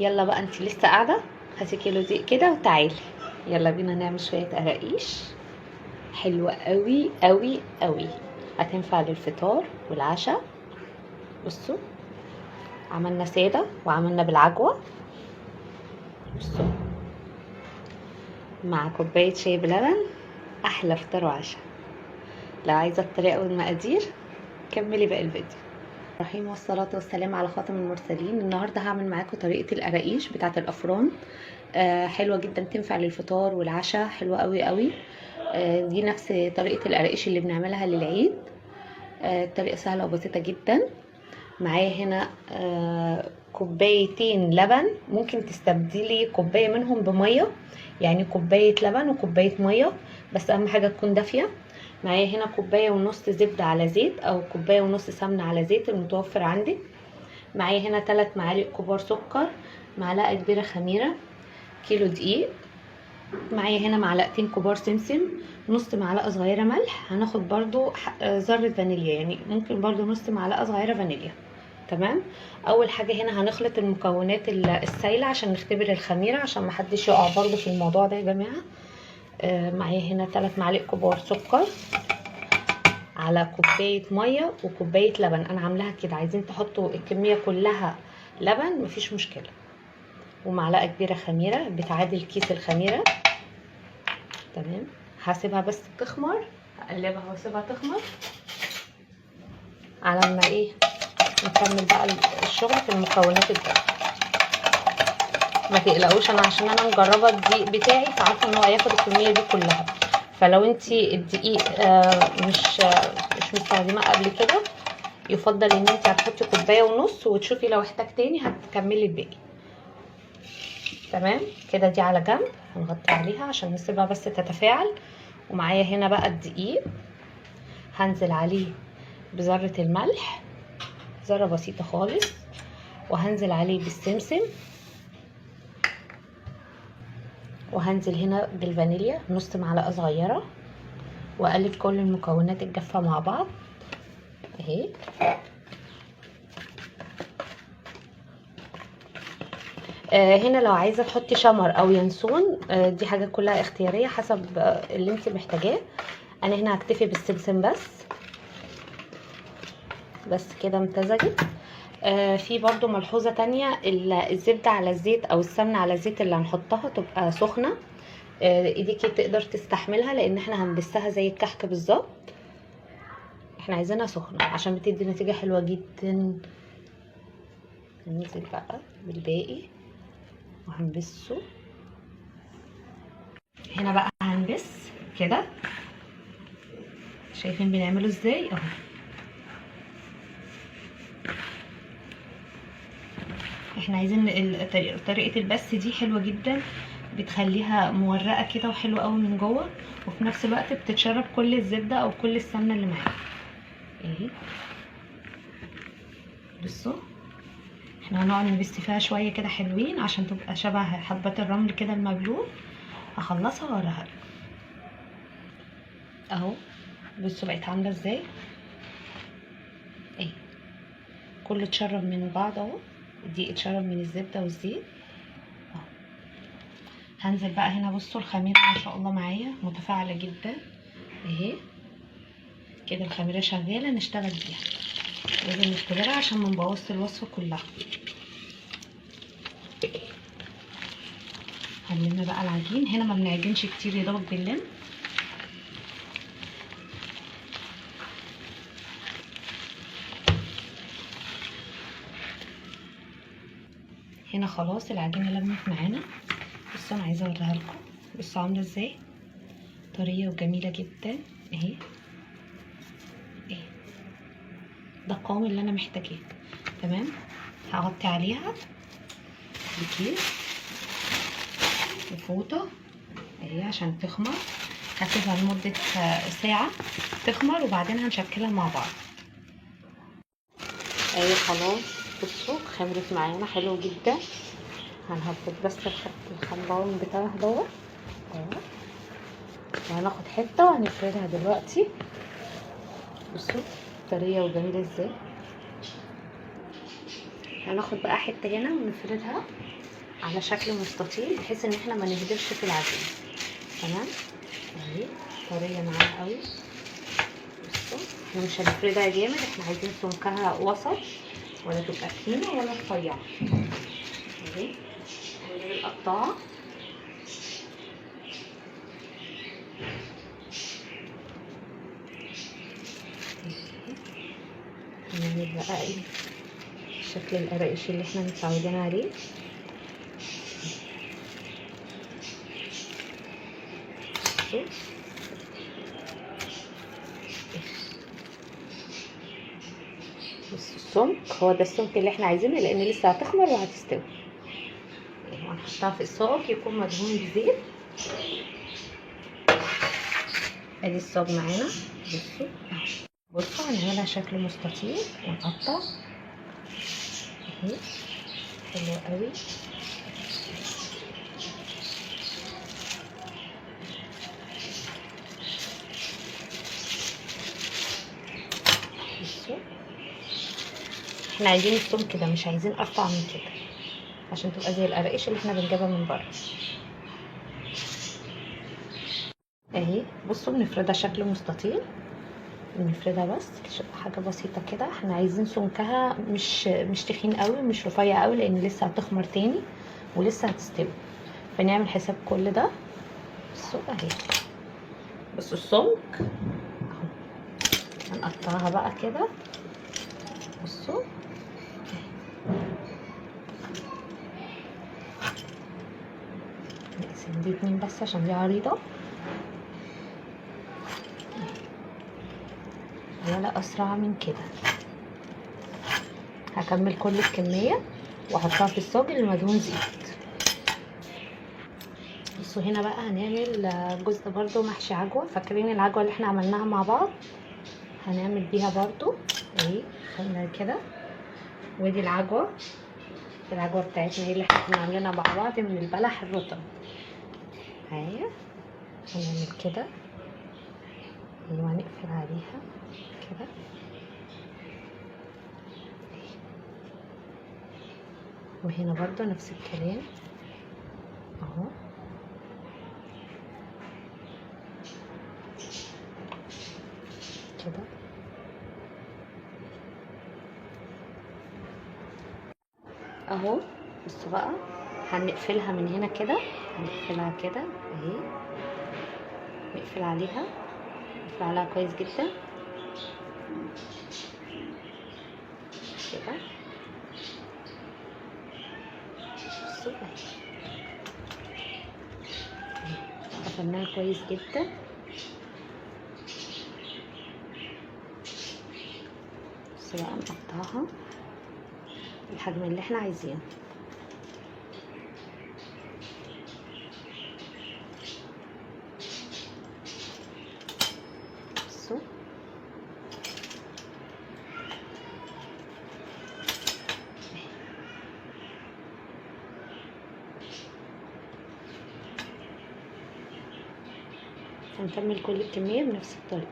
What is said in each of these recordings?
يلا بقى انت لسه قاعدة، هاتي كيلو دقيق كده وتعالي، يلا بينا نعمل شوية قراقيش حلوة قوي قوي قوي، هتنفع للفطار والعشاء. بصوا عملنا ساده وعملنا بالعجوه. بصوا مع كوباية شاي بلبن، احلى فطار وعشاء. لو عايزه الطريقة والمقادير كملي باقي الفيديو. الرحيم والصلاة والسلام على خاتم المرسلين. النهارده هعمل معاكم طريقه القراقيش بتاعه الافران. حلوة جدا، تنفع للفطار والعشاء، حلوة قوي قوي. دي نفس طريقه القراقيش اللي بنعملها للعيد. الطريقة سهلة وبسيطة جدا. معايا هنا كوبايتين لبن، ممكن تستبدلي كوباية منهم بميه، يعني كوباية لبن وكوبايه مية، بس اهم حاجة تكون دافيه. معايا هنا كوباية ونص زبدة على زيت، او كوباية ونص سمنه على زيت المتوفر عندك. معايا هنا 3 معالق كبار سكر، معلقه كبيرة خميره، كيلو دقيق. معايا هنا معلقتين كبار سمسم، نص معلقه صغيرة ملح، هناخد برضو ذره فانيليا، يعني ممكن برضو نص معلقه صغيرة فانيليا. تمام. اول حاجة هنا هنخلط المكونات السايله عشان نختبر الخميره، عشان محدش يقع برضو في الموضوع ده يا جماعة. معايا هنا 3 معالق كبار سكر على كوباية مية وكوبايه لبن. انا عاملاها كده، عايزين تحطوا الكمية كلها لبن مفيش مشكلة. ومعلقة كبيرة خميره بتعادل كيس الخميره. تمام. هسيبها بس تخمر، هقلبها واسيبها تخمر على ما نكمل بقى الشغل في المكونات الجافه. ما تقلقوش، انا عشان انا مجربه الدقيق بتاعي فعارفه ان هو هياخد الكمية دي كلها. فلو انتي الدقيق مش مستخدماه قبل كده، يفضل ان انتي هتحطي كوباية ونص وتشوفي لو احتاج تاني هتكملي الباقي. تمام كده، دي على جنب هنغطي عليها عشان نسيبها بس تتفاعل. ومعايا هنا بقى الدقيق، هنزل عليه بذرة الملح، ذره بسيطة خالص، وهنزل عليه بالسمسم، وهنزل هنا بالفانيليا نص معلقه صغيرة، واقلب كل المكونات الجافه مع بعض اهي. هنا لو عايزه تحطي شمر او ينسون، دي حاجة كلها اختيارية حسب اللي انت محتاجاه. انا هنا هكتفي بالسمسم بس كده امتزجت. في برضو ملحوظة تانية، الزبدة على الزيت او السمنة على الزيت اللي هنحطها تبقى سخنة، ايديكي تقدر تستحملها، لان احنا هنبسها زي الكحك بالظبط. احنا عايزينها سخنة عشان بتدي نتيجة حلوة جدا. هننزل بقى بالباقي وهنبسه. هنا بقى هنبس كده، شايفين بنعمله ازاي اهو. احنا عايزين طريقه البس دي حلوة جدا، بتخليها مورقه كده وحلوه قوي من جوه، وفي نفس الوقت بتتشرب كل الزبدة او كل السمنة اللي معاها اهي. بصوا احنا هنقعد نبس فيها شوية كده حلوين عشان تبقى شبه حبات الرمل كده المبلول. هخلصها واوريها لكم اهو. بصوا بقت عامله ازاي اهي، كله اتشرب من بعض اهو، الدقيق اتشرب من الزبدة والزيت اهو. هنزل بقى هنا، بصوا الخميره ما شاء الله معايا متفاعله جدا اهي كده، الخميره شغالة نشتغل بيها، لازم نختبرها عشان ما نبوظش الوصفة كلها. هنلم بقى العجين. هنا ما بنعجنش كتير، يا دوبك بنلم. هنا خلاص العجينة لمت معانا. بصوا انا عايزه اوريها لكم، بصوا عامله ازاي، طرية وجميلة جدا اهي اهي. ده القوام اللي انا محتاجاه. تمام. هغطي عليها بكيس وفوطه اهي عشان تخمر. هسيبها لمدة ساعة تخمر، وبعدين هنشكلها مع بعض اهي. خلاص بصوا خمرت معانا حلو جدا. هنهبط بس الخمران بتاعها دوت اهو، وهناخد حتة وهنفردها دلوقتي. بصوا طرية وجميلة ازاي. هناخد بقى حتة هنا ونفردها على شكل مستطيل بحيث ان احنا ما نهدرش في العجين. تمام اهي طرية معانا قوي. بصوا احنا مش هنفردها جامد، احنا عايزين سمكها وسط، ولا تبقى تخينة ولا رفيعة. اهي هنجيب القطاعه. هنعمل بقى ايه شكل القراقيش اللي احنا متعودين عليه. بصوا السمك هو ده السمك اللي احنا عايزينه، لان لسه هتخمر وهتستوي. وهنحطها في الصاج يكون مدهون بزيت. ادي الصاج معانا. بصوا بصوا هنعملها شكل مستطيل ونقطع اهي، حلو قوي. بصوا احنا عايزين السمك ده، مش عايزين ارفع من كده عشان تبقى زي القراقيش اللي احنا بنجيبها من بره. اهي بصوا بنفردها شكل مستطيل، بنفردها بس حاجة بسيطة كده. احنا عايزين سمكها مش تخين قوي مش رفيع قوي، لان لسه هتخمر تاني ولسه هتستوي، فنعمل حساب كل ده. بصوا اهي، بصوا السمك اهو. هنقطعها بقى كده. بصوا نقسم دي 2 بس عشان دي عريضة، ولا اسرع من كده. هكمل كل الكمية واحطها في الصاج اللي مدهون زيت. بصوا هنا بقى هنعمل جزء برضو محشي عجوه. فاكرين العجوه اللي احنا عملناها مع بعض؟ هنعمل بيها برضو اهي كده. ودي العجوه، العجوه بتاعتنا هي اللي احنا كنا عاملينها مع بعض من البلح الرطب. اهي هنعمل كده وهنقفل عليها كده. وهنا برضو نفس الكلام اهو. كده اهو. بصوا بقى هنقفلها من هنا كده، هنقفلها كده اهي، نقفل عليها، نقفل عليها كويس جدا كده. بصوا اهي قفلناها كويس جدا. بصوا بقى نقطعها الحجم اللي احنا عايزينه. بصوا هنكمل كل الكمية بنفس الطريقة.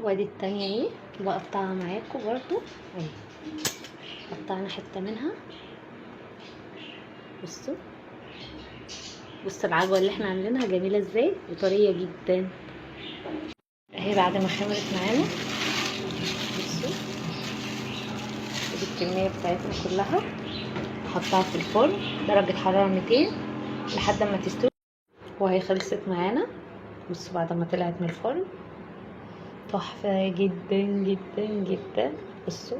وادي التانية اهي بقطعها معاكم برضو اهي، قطعنا حتة منها. بصوا بصوا العجوة اللي احنا عاملينها جميلة ازاي وطرية جدا اهي. بعد ما خمرت معانا بصوا ادي الكمية بتاعتنا كلها. نحطها في الفرن درجة حرارة 200 لحد ما تستوي. وهي خلصت معانا. بصوا بعد ما طلعت من الفرن تحفة جدا جدا جدا. بصوا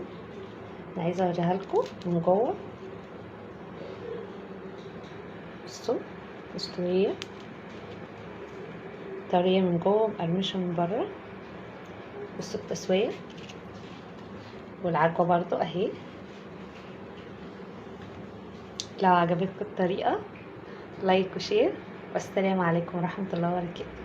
انا عايزة اوريها لكم من جوه. بصوا مستوية طرية من جوه ومقرمشة من بره. بصوا التسوية والعجوة برضو اهي. لو عجبتكم الطريقة like و share، والسلام عليكم ورحمة الله وبركاته.